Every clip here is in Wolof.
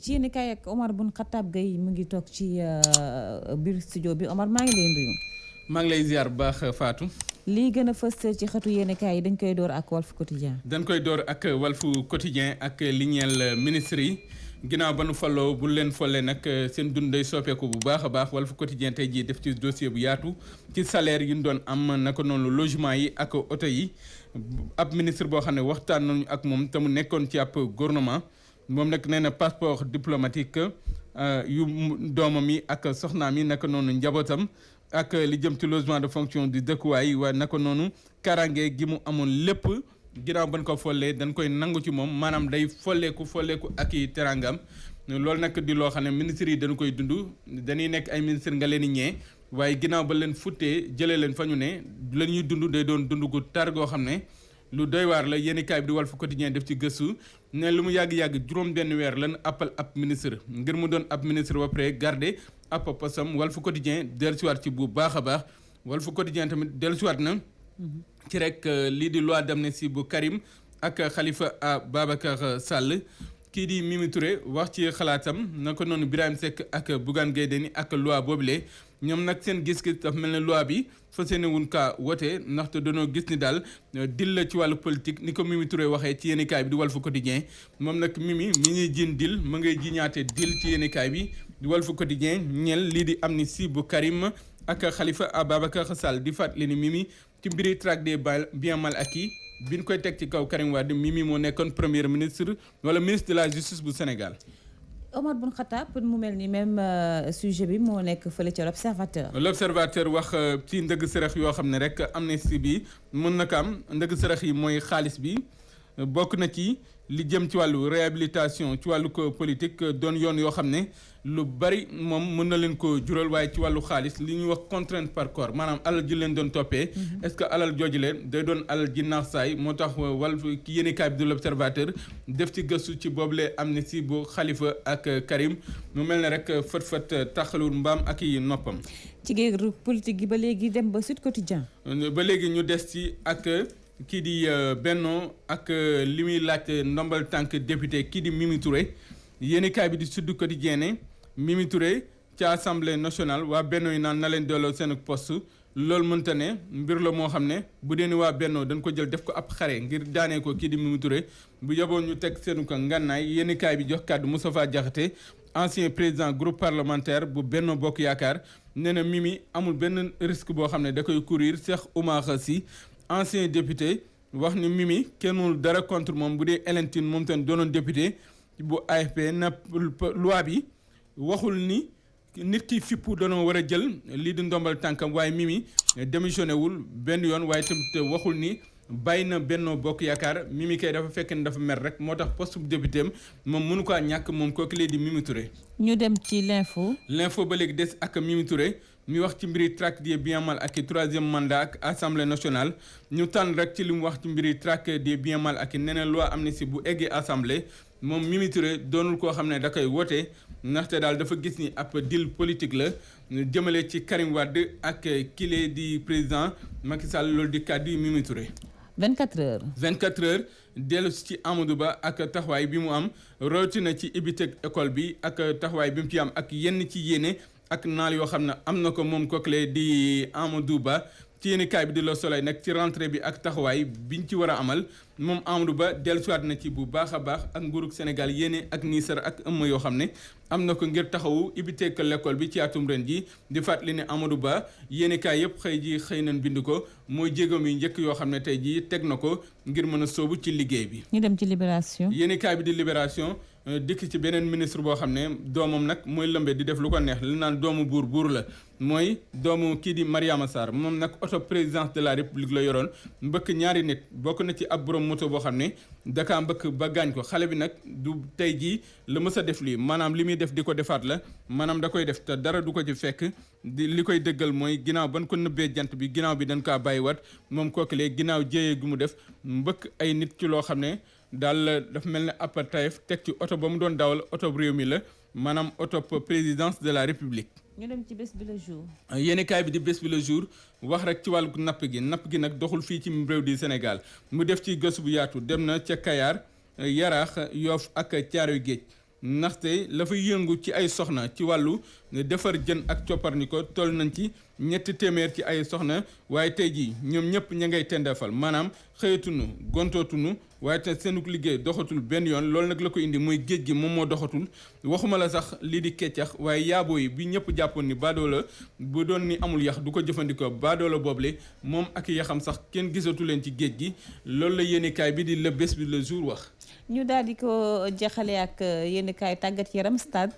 ci yéen kaay ak Omar Bun Khattab Gueye mu ngi toog ci biir studio bi Omar maa ngi lay nuyu. maa ngi lay ziar bu baax Fatou. lii gën a fës ci xëtu yéen kaay yi dañ koy door ak Walf Quotidien. dañ koy door ak Walf Quotidien ak li ñeel ministre yi ginnaaw ba nu falloo bu leen folle nag seen dund day soppeeku bu baax a baax Walf Quotidien tey jii def ci dossier bu yaatu ci salaire yi ñu doon am naka noonu logement yi ak oto yi ab ministre boo xam ne waxtaan nañu ak moom te mu nekkoon ci ab gouvernement moom nag nee na passeport diplomatique yu doomam yi ak soxnaam yi naka noonu njabootam ak li jëm ci logement de fonction du dëkkuwaay waaye naka noonu karange gi mu amoon lépp ginnaaw ban ko follee dañ koy nangu ci moom maanaam day folleeku ak i terangam loolu nag di loo xam ne ministres yi dañu koy dund dañuy nekk ay ministre nga leen di ñee waaye ginnaaw ba leen futtee jëlee leen fa ñu ne la ñuy dund day doon dund gu tar goo xam ne lu doy waar la yéeni kaay bi di Walf Quotidien def ci gëstu ne lu mu yàgg-yàgg juróom benn weer lan appal ab ministre ngir mu doon ab ministre ba pare garder ab posam Walf Quotidien dellusiwaat ci bu baax a baax Walf Quotidien tamit dellusiwaat na ci rek lii di loi d'amnistie bu Karim ak Khalifa Ababacar Sall kii di Mimi Touré wax ci xalaatam naka noonu Birahim Seck ak Bougane Gueye Dany ak loi boobule ñoom nag seen gis-gis daf mel ne loi bi fas yéene wuñ kaa wote ndaxte dañoo gis ni daal dil la ci wàllu politique ni ko Mimi Touré waxee ci yéenekaay bi di Walf Quotidien moom nag Mimi mi ñuy jiin dil ma ngay jiñaate dil ci yéenekaay bi di Walf Quotidien ñeel lii di amnistie bu Karim ak Khalifa Ababacar Sall di fàttali ni Mimi ci mbiri traque des biens mal acquis bi ñu koy teg ci kaw Karim Wade Mimi moo nekkoon premier ministre wala ministre de la justice bu Sénégal. Omar Bun Khattab mu mel ni même sujet bi moo nekk fële ca l'Observateur. L'Observateur wax ci ndëgg sërëx yoo xam ne rek amnistie bi mën na ko am ndëgg sërëx yi mooy xaalis bi bokk na ci li jëm ci wàllu réhabilitation ci wàllu ko politique doon yoon yoo xam ne lu bari moom mën na leen ko jural waaye ci wàllu xaalis li ñuy wax contrainte par corps maanaam alal ji leen doon toppee est-ce que alal jooju leen day doon alal ji naax saay moo tax Walf ki yéenekaay bi de l'Observateur def ci gëstu ci boobule amnistie bu Khalifa ak Karim mu mel ne rek fët taxalul mbaam ak i noppam. ci géeru politique gi ba léegi dem ba Sud Quotidien. ba léegi ñu des ci ak kii di Benno ak li muy laaj ndombal tànk député kii di Mimi Touré yéenekaay bi di Sud Quotidien ne Mimi Touré ci assemblée nationale waa Benno yi naan na leen delloo seen poste loolu mënta ne mbir la moo xam ne bu dee ni waa Benno dañ ko jël def ko ab xare ngir daanee ko kii di Mimi Touré bu yeboon ñu teg seenu ko ngànnaay yéenekaay bi jox kàddu Moustapha Diakhaté ancien président groupe parlementaire bu Benno Bokk Yaakaar nee na Mimi amul benn risque boo xam ne da koy courir Cheikh Oumar Sy ancien député wax ni Mimi kenn mënul dara contre moom bu dee Hélène Tine moom tamit doonoon député bu AFP na loi bi waxul ni nit ki fippu doonoo war a jël lii di ndombal tànkam waaye Mimi démissionné wul benn yoon waaye tamit waxul ni bàyyi na Benno Bokk Yaakaar Mimi kay dafa fekk ne dafa mer rek moo tax poste bu député am moom mënu ko ñàkk moom kooku lay di Mimi Touré. ñu dem ci l'info ba léegi des ak Mimi Touré mi wax ci mbiri traque des biens mal acquis troisième mandat ak assemblée nationale ñu tànn rek ci li mu wax ci mbiri traque des biens mal acquis nee na loi amnistie bu eggee assemblée moom Mimi Touré doonul koo xam ne da koy wote ndaxte daal dafa gis ni ab deal politique la jëmale ci Karim Wade ak kile di président Macky Sall loolu di kàddu yi Mimi Touré. 24 heures. 24 heures dellu ci Amadou Ba ak taxawaay bi mu am rawatina ci ibiteg école bi ak taxawaay bi mu ci am ak yenn ci yéene ak naal yoo xam ne am na ko moom kookle di Amadou Ba ci yéenekaay bi di Le Soleil nag ci rentrée bi ak taxawaay biñ ci war a amal moom Amadou Ba dellusiwaat na ci bu baax a baax ak nguurug Sénégal yéene ak niisar ak ëmm yoo xam ne am na ko ngir taxawu ibiteek l'école bi ci atum ren ji di fàttali ne Amadou Ba yéenekaay yëpp xëy nañ bind ko mooy jéegoom yu njëkk yoo xam ne tey jii teg na ko ngir mën a soobu ci liggéey bi. ñu dem ci Libération. yéenekaay bi di Libération dikk ci beneen ministre boo xam ne doomam nag mooy lëmbe di def lu ko neex li naan doomu buur la mooy doomu kii di Mariama Sarr moom nag auto présidence de la république la yoroon mbëkk ñaari nit bokk na ci ab borom moto boo xam ne dakaa mbëkk ba gaañ ko xale bi nag du tey jii la mës a def lii maanaam li muy def di ko defaat la maanaam da koy def te dara du ko ci fekk di li koy dëggal mooy ginnaaw ban ko nëbbee jant bi ginnaaw bi dañ kaa bàyyiwaat moom kooku lee ginnaaw jéyee gu mu def mbëkk ay nit ci loo xam ne daal dafa mel ne ab tayef teg ci oto ba mu doon dawal oto réew mi la maanaam oto présidence de la république. ñu dem ci bés bi le jour. yéenekaay bi di bés bi le jour wax rek ci wàllu napp gi nag doxul fii ci réew di Sénégal mu def ci gëstu bu yaatu dem na ca Kayar Yaraax Yoff ak Caaroy Géej ndaxte la fa yëngu ci ay soxna ci wàllu defar jën ak copparni ko toll nañ ci 300 ci ay soxna waaye tey jii ñoom ñëpp ña ngay tendeefal maanaam xëyatunu gontootunu waaye te seenuk liggéey doxatul benn yoon loolu nag la ko indi mooy géej gi moom moo doxatul waxuma la sax lii di keccax waaye yaaboo yi bi ñëpp jàppoon ni baadoola bu doon ni amul yax du ko jëfandikoo baadoola boobule moom ak yaxam sax kenn gisatu leen ci géej gi loolu la yéenekaay bi di Le Bés bi Le Jour wax. ñu daal di ko jeexale ak yéenekaay tàggat yaram Stade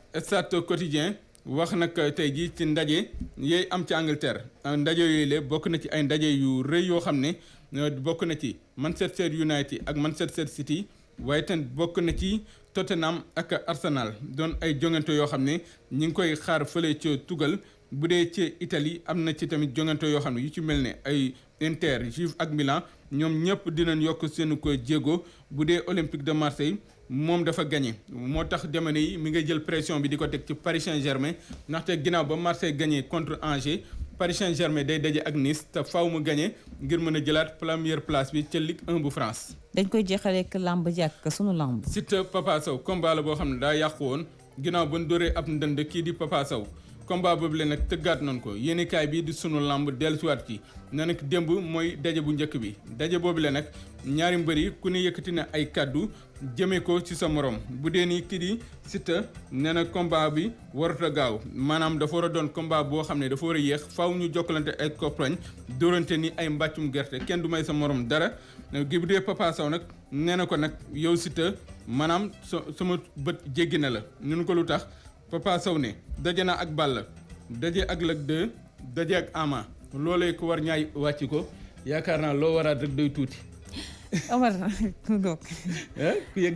Quotidien wax nag tey jii ci ndaje yooyu am ci Angleterre ndaje yooyu la bokk na ci ay ndaje yu rëy yoo xam ne bokk na ci Manchester United ak Manchester City waaye tamit bokk na ci Tottenham ak Arsenal doon ay jongante yoo xam ne ñi ngi koy xaar fële ca Tugal bu dee ci Italie am na ci tamit jongante yoo xam ne yu ci mel ne ay Inter Juve ak Milan ñoom ñëpp dinañ yokk seen ko jéego bu dee Olympique de Marseille moom dafa gagné moo tax jamono yi mi ngay jël pression bi di ko teg ci Paris Saint-Germain ndaxte ginnaaw ba Marseille gagné contre Angers Paris Saint-Germain day daje ak Nice te faaw mu gagné ngir mën a jëlaat première place bi ca Ligue 1 bu France. dañ koy jeexalee ak lamb ji ak sunu lamb. Siteu Papa Sow combat la boo xam ne daa yàqu woon ginnaaw ba ñu dooree ab ndënd kii di Papa Sow. combat boobu leen nag tëggaat nañ ko yéenekaay bi di sunu lamb dellusiwaat ci ne nag démb mooy daje bu njëkk bi daje boobu leen nag ñaari mbër yi ku ne yëkkati na ay kàddu jëmee ko ci sa morom bu dee ni kii di Siteu nee na combat bi warut a gaaw maanaam dafa war a doon combat boo xam ne dafa war a yéex faaw ñu jokkalante ay koppañ dóorante ni ay mbàccum gerte kenn du may sa morom dara gi bu dee Papa Sow nag nee na ko nag yow Siteu maanaam sama bët jéggi na la ñun ko lu tax Papa Sow ne daje na ak Balla daje ak Lac 2 daje ak Ama loolee ko war ñaay wàcc ko yaakaar naa loo waraat rek doy tuuti. Omar ku yëg